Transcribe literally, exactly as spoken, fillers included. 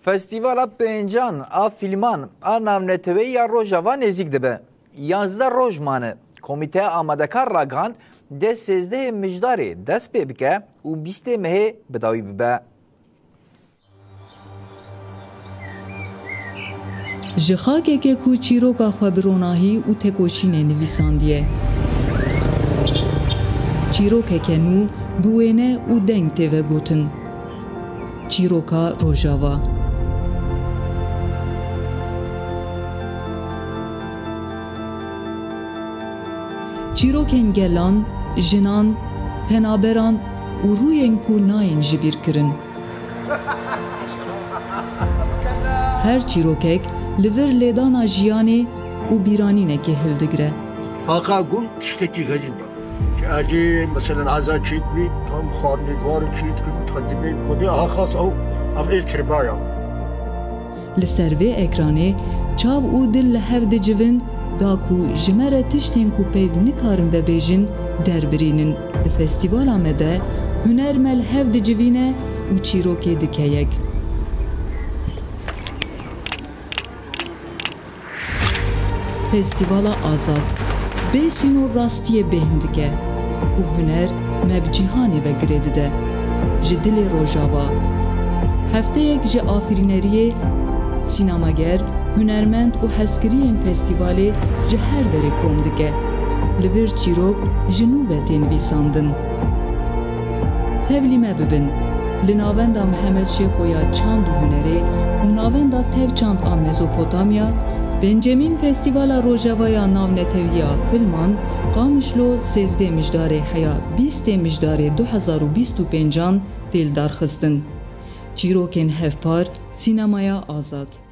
Festîvala pêncan a fîlman a navneteweyî ya Rojava nêzîk dibe. Yazdeh roj mane. Komîteya amadekar ragihand, dê sêzdehê Mijdarê dest pê bike û bîstê mehê bi dawî bibe. Ji xakeke ku çîroka xwe bi ronahî û tekoşînê nivîsandiye. Çîrokeke nû bi wêne û deng tê vegotin. Çîroka Rojava. Çîrokên gelan, jinan, penaberan û rûyên ku nayên jibîrkirin. Her çîrokek li vir lêdana jiyanê û bîranînekê hildigire. Faqa gund tiştekî xelîl be. Ji alî, meselen, eza çît bî, tam xwarinê dwar û çît ku dixedimê, xwedê aha xas ew, ev ê tirba ya. Li ser vê ekranê çav û dil li hev dicivin, da ku ji me re tiştên ku peyv nikarin vebêjin, derbirînin. Di festîvala me de huner me li hev dicivîne û çîrokê dike yek. Festîvala Azad bê sînor rastiyê bêhn dike û huner me bi cîhanê ve girê dide. Ji dilê Rojava. Hefteyek ji afirîneriyê, sînemager, hunermend û hezkiriyên festîvalê ji her derê kom dike. Li vir çîrok ji nû ve tên nivîsandin. Tevlî me bibin. Li Navenda Mihemed Şêxo ya Çand û Hunerê û Navenda Tevçand a Mezopotamya, pêncemîn Festîvala Rojava ya Navnetewî ya Filman, Qamişlo, sêzdeh Mijdarê heya bîstê Mijdarê du hezar û bîst û pêncan tê lidarxistin. Çîrokên hevpar, sînemaya azad.